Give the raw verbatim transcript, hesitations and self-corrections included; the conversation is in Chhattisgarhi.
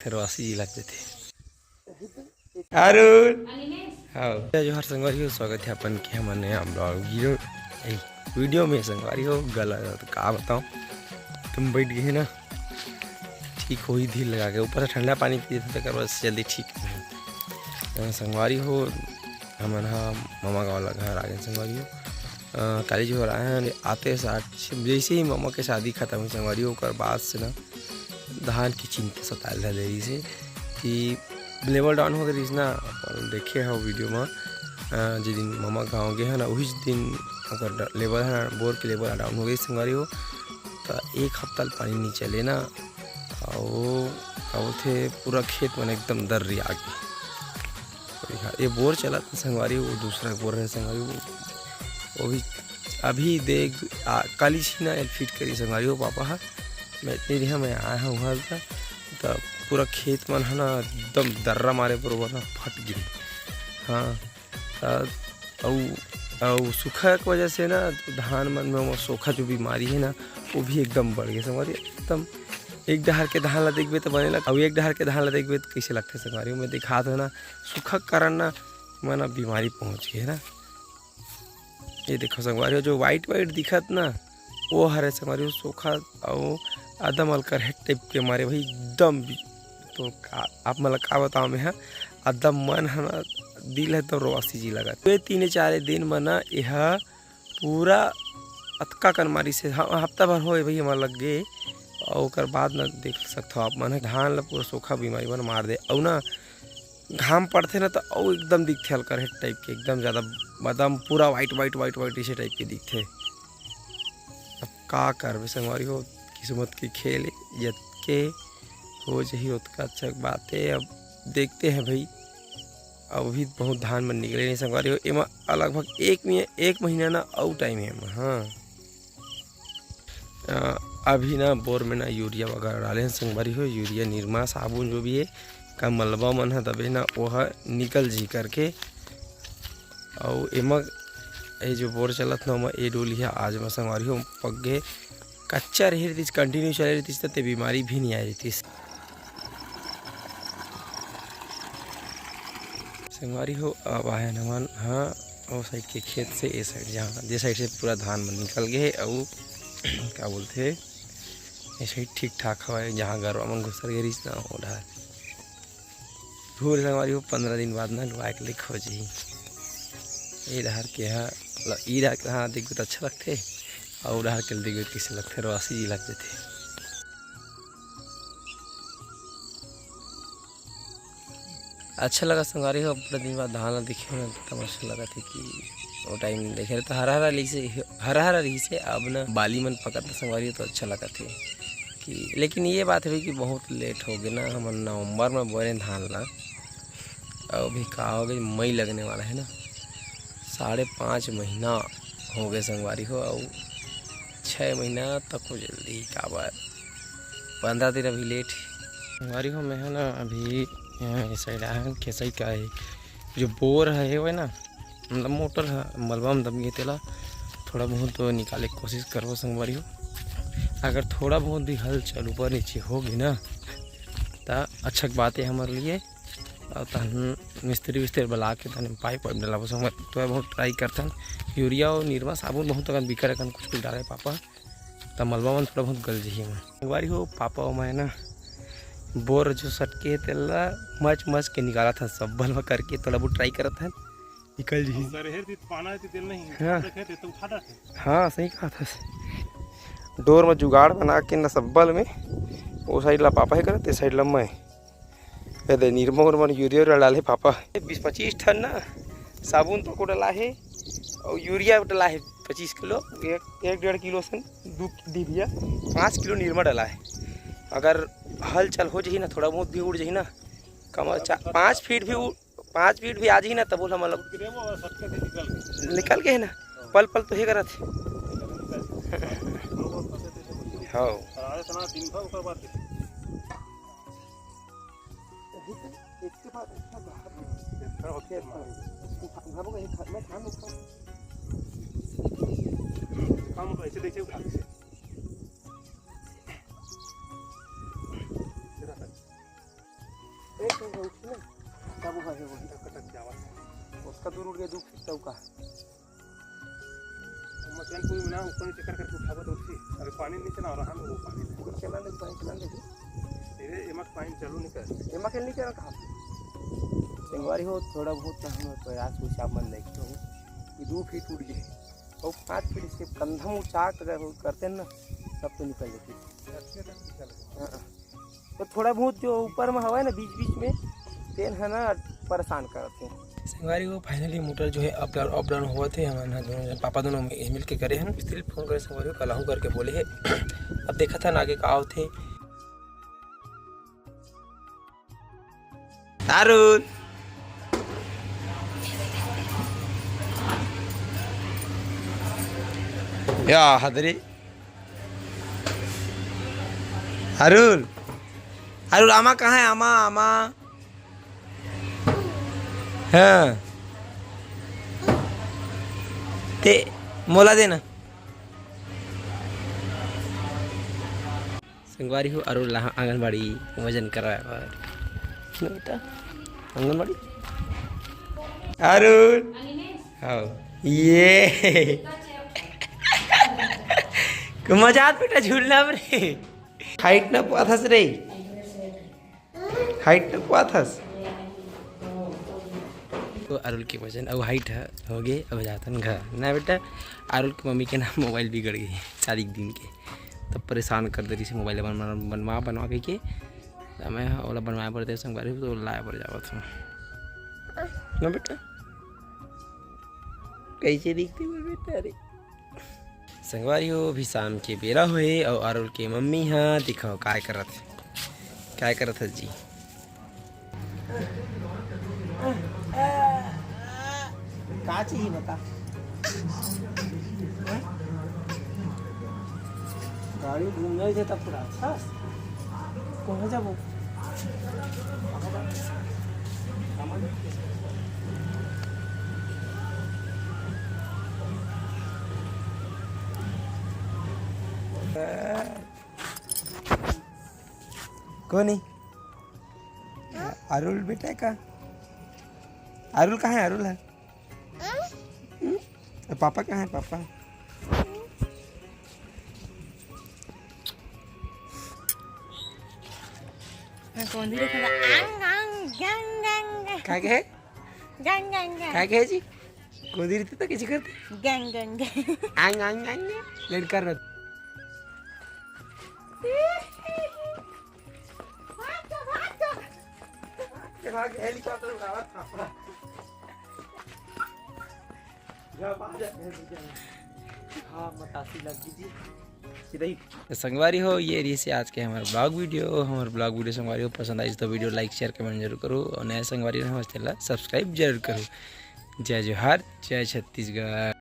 फिर वासी जी लग देथे। अरुण। हाँ। जय जोहार संगवारी हो, स्वागत है अपन के हमर नया ब्लॉग वीडियो, ए, वीडियो में संगवारी हो। गला तो का बताओ, तुम बैठ गए ना, ठीक हो ही धीर लगा के, ऊपर से ठंडा पानी पी, तो कर बस जल्दी ठीक। अ, संगवारी हो, हमन हा मामा गाँव ला घर आ गए संगवारी हो। अ, काली जी हो रहा है, आते साथ जैसे ही मामा के शादी खत्म हुई संगवारी हो, ओकर बाद से ना धान की चिंता सताए ल धरिस हे कि लेवल डाउन हो गए रहिस ना। अपन देखे हो वीडियो में, अ, जे दिन मामा गाँव गए है ना, वही दिन ओकर ड-, लेवल है ना, बोर के लेवल डाउन हो गए संगवारी हो। तो एक हफ्ता ल पानी नहीं चले ना, और का बोलथे, पूरा खेत मन एकदम दर्री आ गए। ये बोर चलत संगवारी, वो दूसरा बोर है संगवारी, वो, वो भी अभी देख आ, काली छीना एल फिट करी संगवारी हो पापा हा। मैं इतनी रिहा मैं आया हूँ वहाँ का, तो पूरा खेत मन है ना एकदम दर्रा मारे बरोबर ना फट गिरी। हाँ, त अउ, अउ सूखा के वजह से ना धान मन में वो सोखा जो बीमारी है ना, वो भी एकदम बढ़ गया संगवारी। एकदम एक डहर के धान ला देखबे तो बने लग, अउ एक डहर के धान ला देखबे तो कैसे लगथे संगवारी। मैं दिखात हूँ ना, सूखा के कारण ना मन बीमारी पहुँच गई है ना। ये देखो संगवारी हो, जो वाइट वाइट दिखत ना, वो हरे संगवारी हो सोखा, अउ आदम अलकर हेड टाइप के मारे भाई एकदम भी-, तो का, आप मन ला का बताओ मैं हा, आदम मन है ना, दिल है तो रोवासी जी लगा। तो ये तीन चार दिन में ना यह पूरा अतका कन मारी से ह-, हफ्ता भर होए भाई हमर लग गे। अउ ओकर बाद न देख सकथव आप मन ह, धान ल पूरा सोखा बीमारी मन मार दे। अउ ना घाम पड़थे ना, त अउ एकदम दिखथे हल्का हेड टाइप के, एकदम ज़्यादा, एकदम पूरा वाइट, वाइट, वाइट, वाइट इसे टाइप के दिखथे। अब का करबे संगवारी हो, किस्मत के खेल ए, जतके हो जही ओतका अच्छा बात है। अब देखते हैं भाई, अभी बहुत धान मन निकले नहीं संगवारी हो। एमा लगभग एक मही-, एक महीना ना अउ टाइम है एमा। हाँ। अ, अभी ना बोर में ना यूरिया वगैरह डाले हैं संगवारी हो, यूरिया, निरमा, साबुन जो भी है, का मलबा मन ह दबे ना, वो ह निकल जी करके। अउ एमा, ए जो बोर चलत ना, ओमा ए डोली ह आज म संगवारी हो पक गे। कच्चा रही रहितिस, कंटिन्यू चले रहितिस, त ते बीमारी भी नहीं आए रहितिस। संगवारी हो, अब आए हमन, हाँ, ओ साइड के खेत से ए साइड, जहाँ, जे साइड से पूरा धान मन निकल गए हे, अउ का बोलथे, ए साइड ठीक ठाक हवय, जहाँ गरवा मन घुसर गए रहिस ना, ओ डहर। धूर संगवारी हो, पंद्रह दिन बाद ना लुआए के लेक हो जाही। ए डहर के हा, ल-, ई डहर के हा, देखबे त अच्छा लगथे, अउ डहर के देखबे त कइसे लगथे, रोसी जी लग जथे। अच्छा लगा संगवारी हो, पूरा दिन बाद धान ला देखे ना, एकदम अच्छा लगा थे कि वो टाइम देखे रहे तो हरा हरा रहिसे, हरा हरा रहिसे, अब ना बाली मन पकत संगवारी हो तो अच्छा लगा थे कि, लेकिन ये बात है कि बहुत लेट हो गए ना, हमन नवंबर में बोए धान ला, अउ अभी का हो गए, मई लगने वाला है ना, साढ़े पाँच महीना हो गए संगवारी हो, अउ छः महीना तक हो जल्दी, काबर पंद्रह दिन अभी लेट है। संगवारी हो, मैं है ना अभी यहाँ ये साइड आया हूँ, खेसई का है, जो बोर है वो है ना, मतलब मोटर है, मलबा में दब गई, तेला थोड़ा बहुत तो निकाले के कोशिश करबो संगवारी हो। अगर थोड़ा बहुत भी हलचल ऊपर नीचे होगी ना, त अच्छा के बात है हमारे लिए। और तहन मिस्त्री विस्त्री बुला के तहन पाइप वाइप डलाबो संगवारी। तो बहुत ट्राई करथन, यूरिया और निरमा साबुन बहुत अकन बिकर अकन कुछ कुछ डाले पापा, त मलबा मन थोड़ा बहुत गल जही। मैं संगवारी हो, पापा और मैं ना बोर जो सटके हे तेला मच मच के निकालत हन, सब्बल में करके थोड़ा बहुत ट्राई करत हन, निकल जही। अगर हेर दी पाना है तो तेल नहीं, हाँ। देखे थे तो उठा डालते। हाँ, सही कहा था। डोर में जुगाड़ बना के ना सब्बल में, वो साइड ला पापा है करत, ये साइड ला मैं। ये दे निरमा उरमा यूरिया उरिया डाले पापा। बीस पच्चीस ठन ना साबुन तो को डला है और यूरिया डला है पच्चीस किलो, एक, एक डेढ़ किलो से दो डिबिया, पाँच किलो निरमा डला है। अगर हलचल हो जही ना, थोड़ा बहुत भी उड़ जही ना, कम चा-, पाँच फीट भी उड़, पाँच फीट भी आ जही ना, तब बोला मतलब गिरे वो सटके से निकल गए। निकल गए ना, पल पल तो हे करत हे। हाँ। और आगे से ना दिन भर ऊपर बात है। हम ऐसे देखिए उठा के। तब वो है वो। टक टक जावत। उसका दूर उड़ गया, दू फीट का। मचन कोई ना ऊपर चक्कर करके उठावत उठसी। अरे पानी नहीं चला रहा ना, वो पानी नहीं। चला ले, पानी चला ले। तेरे एमा के पानी चालू नहीं कर। एमा के नहीं चला कहाँ? संगवारी हो, थोड़ा बहुत तो हम प्रयास, कुछ आप मन देखते हो कि दू फीट उड़ गए और पाँच फीट इसके कंधा में उचाक अगर हो करते हैं ना, तब तो निकल जाती। हाँ। तो थोड़ा बहुत जो ऊपर में हवा है ना, बीच बीच में, तेन है ना, परेशान करते हैं। संगवारी हो, finally मोटर जो है अप डाउन, अप डाउन होवत हे। हमन ह दोनों जन, पापा दोनों मिल के करे हन। मिस्त्री फोन करे संगवारी हो, कल आहू करके बोले हे। अब देखत हन आगे का होथे। अरुण, या हदरी। अरुण, अरुण, आमा कहाँ है? आमा, आमा। हाँ। ते मोला देना। संगवारी हो, अरुण ला आंगनबाड़ी वजन कराए बर। सुनो बेटा, आंगनबाड़ी। अरुण। हाँ, ये। को मजाक बेटा, झूलना रे। हाइट ना पाथस रे। हाइट ना पाथस। तो अरुल के वजन अउ हाइट ह होगे। अब जातन घर ना बेटा। अरुल के मम्मी के ना मोबाइल बिगड़ गई शादी के दिन के, तब परेशान कर दे रही से मोबाइल बन-, बन-, बनवा बनवा के, के। त मैं ह ओला बनवाए बर दे संगवारी हो, तो लाए बर जावत हूँ ना बेटा। कैसे दिखती वो बेटा रे? संगवारी हो, अभी शाम के बेरा होए अउ अरुल के मम्मी ह दिखाओ काय करत हे, काय करत हे जी। का चाहिए बता? गाड़ी घूमने जाता पूरा। अच्छा, कहाँ जाबो? कोनी? अरुल बेटा का? अरुल कहाँ है? अरुल है? हम्म? पापा कहाँ है? पापा? हाँ, कौन सी देखा था? आंग, आंग, गंग, गंग, गंग। का कहे? गंग, गंग, गंग। का कहे जी? कोदी रीति तो किसी करते? गंग, गंग, गंग। आंग, आंग, आंग। लड़का रत। भाग जा, भाग जा। भाग, helicopter उड़ावा था। जा, भाग जा, जा। हाँ, मतासी लग गई जी। सीधा ही। तो संगवारी हो, ये रही से आज के हमारे vlog video। हमारे vlog video संगवारी हो पसंद आई तो video like, share, comment जरूर करो और नया संगवारी हो हमारे channel ला subscribe जरूर करो। जय जोहार, जय छत्तीसगढ़।